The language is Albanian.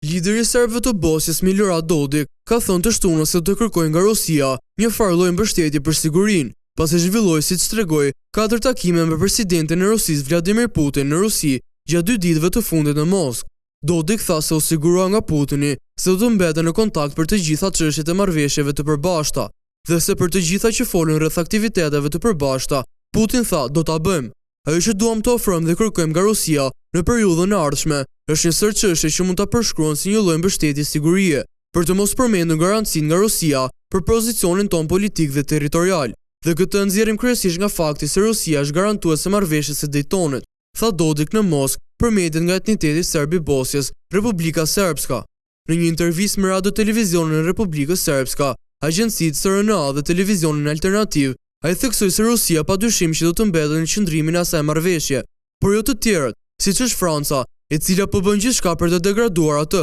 Lideri i serbëve të Bosnjës Milorad Dodik ka thënë të shtunën se do të kërkojë nga Rusia një farë lloj mbështetje për sigurinë, pasi zhvilloi, siç tregoi, katër takime me presidentin e Rusisë Vladimir Putin në Rusi gjatë dy ditëve të fundit në Moskë. Dodik tha se u sigurua nga Putini se do të mbeten në kontakt për të gjitha çështjet e marrëveshjeve të përbashkëta dhe se për të gjitha që folën rreth aktiviteteve të përbashkëta, Putin tha do ta bëjmë. Ajo që duam të ofrojmë dhe kërkojmë nga Rusia në periudhën e ardhshme është një sërë çështje që mund ta përshkruan si një lloj mbështetje sigurie, për të mos përmendur garancitë nga Rusia për pozicionin tonë politik dhe territorial. Dhe këtë e nxjerrim kryesisht nga fakti se Rusia është garantuese e marrëveshjes së Dejtonit, tha Dodik në Moskë për mediat nga etniteti serb i Bosnjës, Republika Srpska. Në një intervistë me Radio Televizionin e Republikës Srpska, agjencitë SRNA dhe Televizionin Alternativ, ai theksoi se Rusia padyshim që do të mbetet në qëndrimin e asaj marrëveshje, por jo të tjerët, siç është Franca, e cila po bën gjithçka për të degraduar atë.